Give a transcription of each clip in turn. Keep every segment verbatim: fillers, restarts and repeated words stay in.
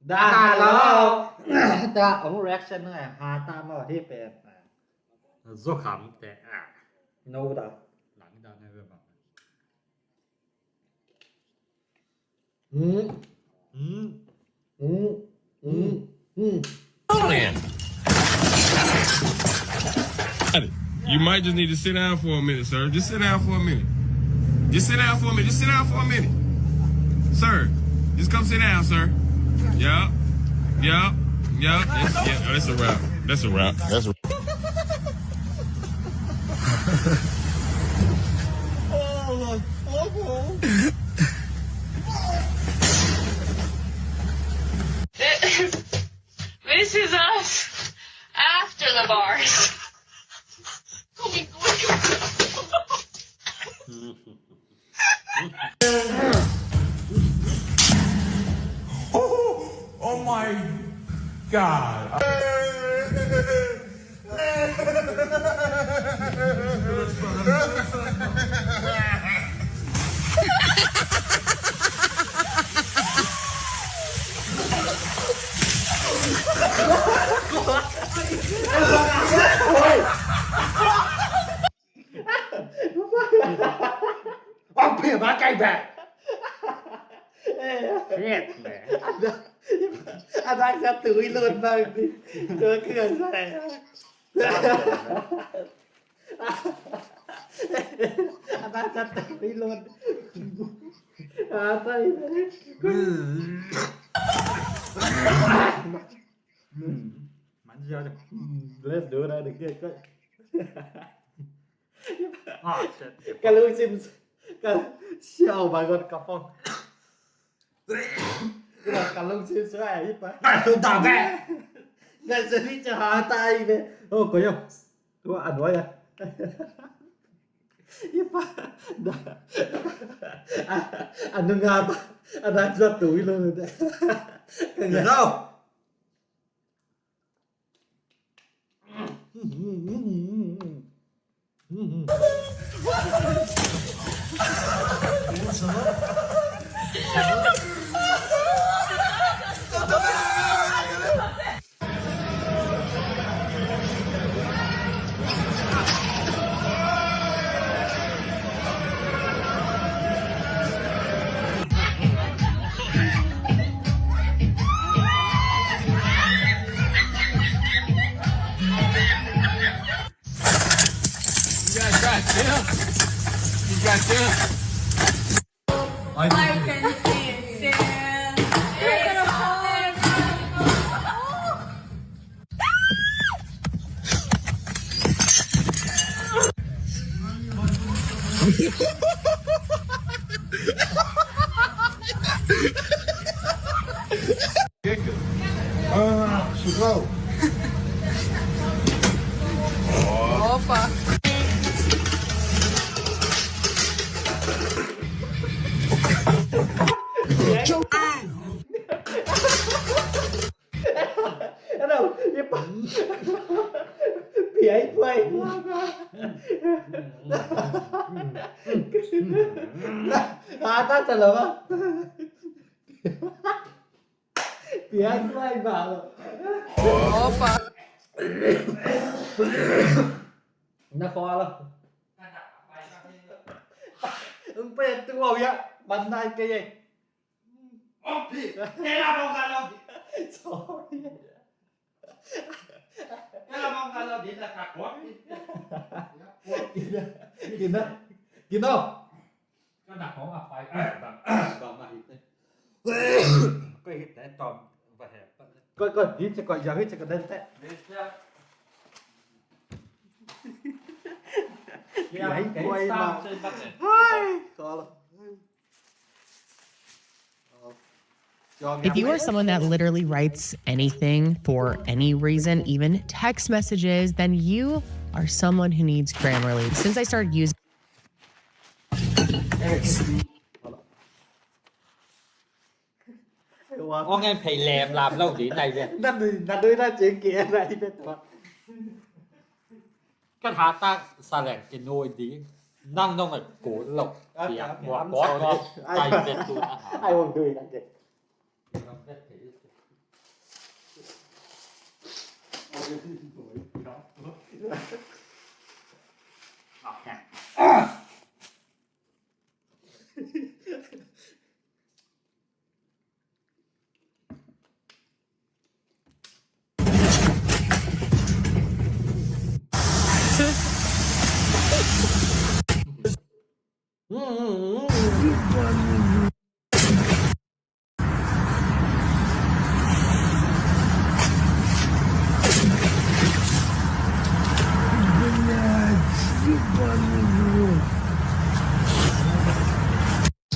Dah, hello. Dah, ong reaction ngai, ha ta mo hi pen. Zo kham te, ah. No da. Lang da ne ve ba. Hmm. Hmm. Hmm. Hmm. Hmm. Oh, man. You might just need to sit down for a minute, sir. Just sit down for a minute. Just sit down for a minute. Just sit down for a minute. Sir, just come sit down, sir. Yup. Yup. Yup. That's, yeah, that's a wrap. That's a wrap. That's a This is us after the bars. Oh, oh my God. Ong pia ba kai ba. Shit, man. Anak satu ilun bang. Kau kena saya. Anak satu ilun. Apa ini? Hmm. Manja. Hmm. Let's do that again. Ah, shit. Ka lungsim, ka, siao, my God, ka phong. Ka lungsim suai, ipa. Ka lungsim suai, ipa. Ka seri caha tai be. Oh, koyo. Tua anwai ya. Ipa. Da. Anu ngapa? Ada satu ilo. Ka ngapa? You guys got Tim? You got Tim? I can see it still. It's all Ah, sugau. Opa. Ano, yung pa-, piyay, piyay. Ata talaga. Pian lai ba lo. Opa. Na ko lo. Ang payat tu, wow, ya. Manay kaya. Opi. Kaya mo ka lo. Sorry. Kaya mo ka lo, di na ka ko. Kina. Kina. Kina. Ka na ko a pai. Ba, ba ma hit. Ko hit te tom va he. Ko, ko hit se ko ya hit se ko den te. Ai, ko ai ma. Hai, ko lo. If you are someone that literally writes anything for any reason, even text messages, then you are someone who needs Grammarly. Since I started using Ong en phei lem lam lo di nai ve. Nang nui, nang nui na ching ki nai ve tua. Kan ha ta sa leng ki nui di. Nang nong ai ko lo. Ai, ai, ai, ai, won't do it again.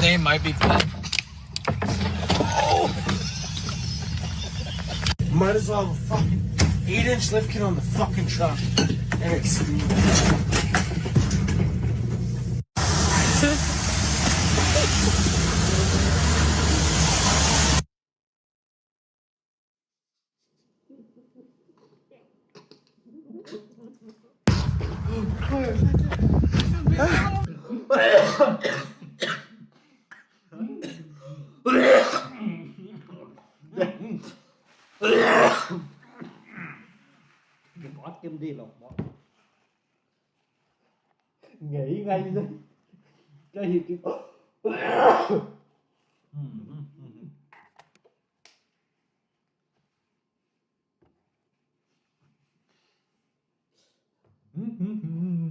Name might be Pat. Might as well have a fucking eight inch lift kit on the fucking truck. And it's Nghĩ ngay chứ. Cái gì chứ.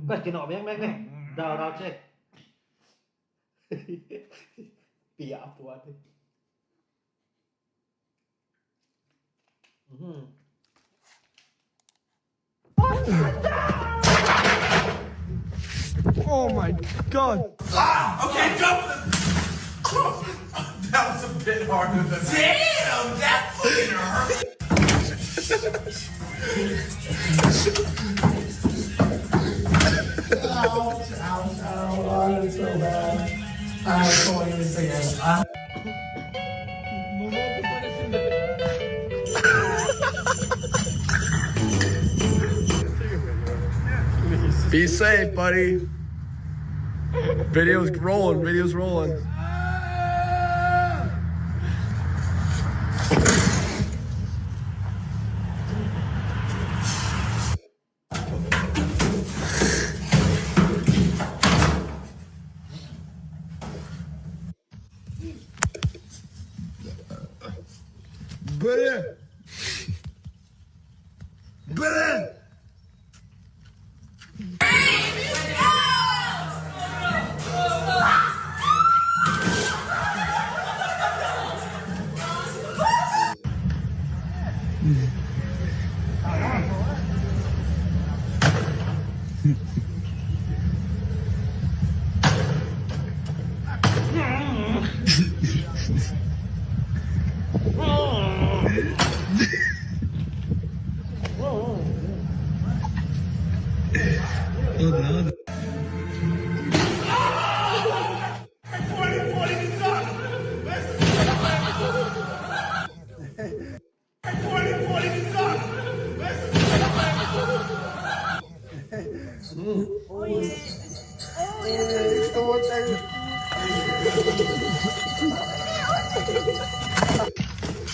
Quét cái nọ méng méng này. Đào đào chê. Bịa buat đi. Oh my God. Ah, okay, jump. That was a bit harder than that. Damn, that fucking hurt. Ouch, ouch, ouch. Oh, it's so bad. I can't even say it. I Be safe, buddy. Video's rolling, video's rolling. Bere! Bere!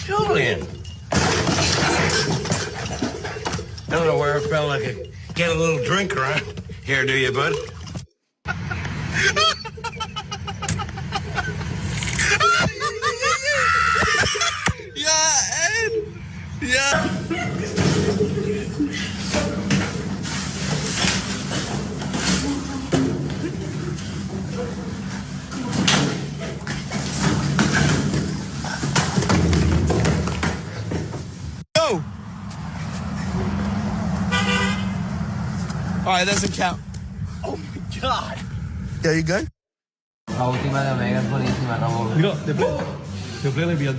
Julian. I don't know where I felt like I get a little drink around here, do you, bud? Yeah, and yeah. Go! All right, that's a count. Oh my God. Yeah, you good? La última de Omega es buenísima, Raúl. Mira, te play, te play la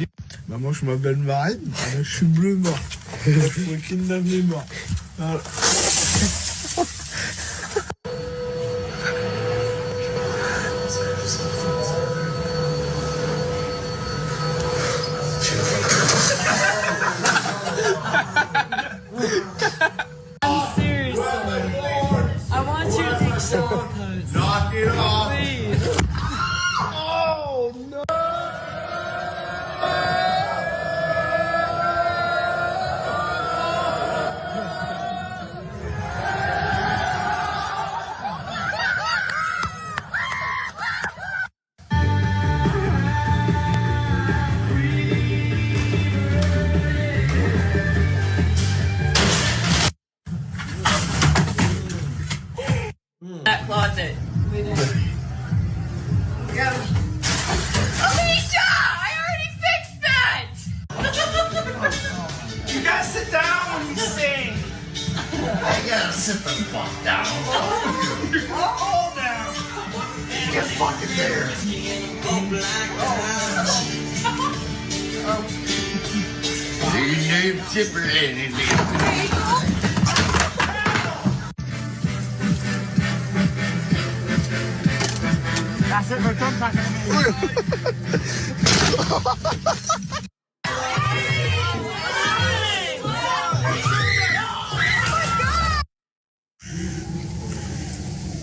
Vamos, ma belle marraine. Je suis bleu mort. Je suis fucking navé mort. Voilà. Seriously. I want you to take shower pose. Knock it off. Please. Oh, no. Sit the fuck down. Get fucking there. Leave no chip or anything. That's it for Trump talking.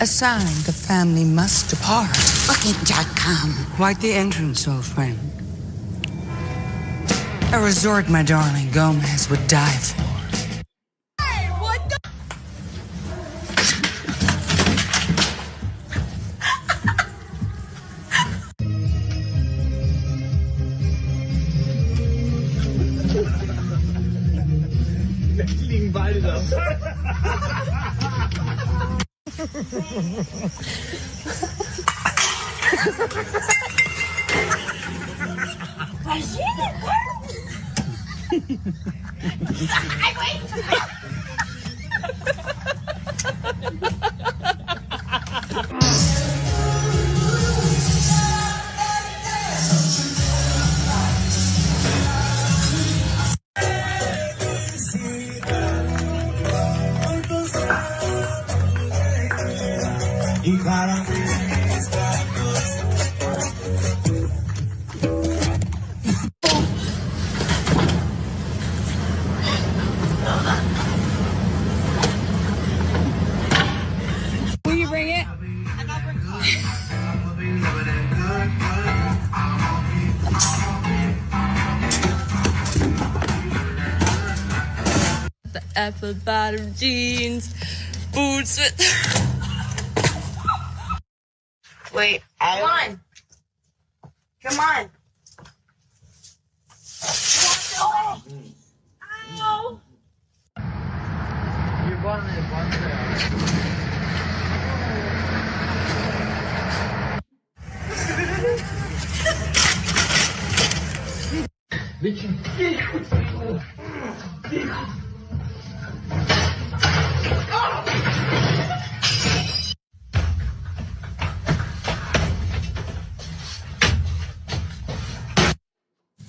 A sign the family must depart. Fucking dot com. Wipe the entrance, old friend. A resort my darling Gomez would die for. Will you bring it? The apple bottom jeans, boots with. Wait, I. Come on. Come on. Ow.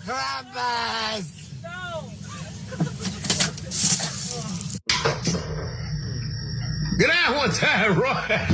Krabbas! Get out one time, Roy!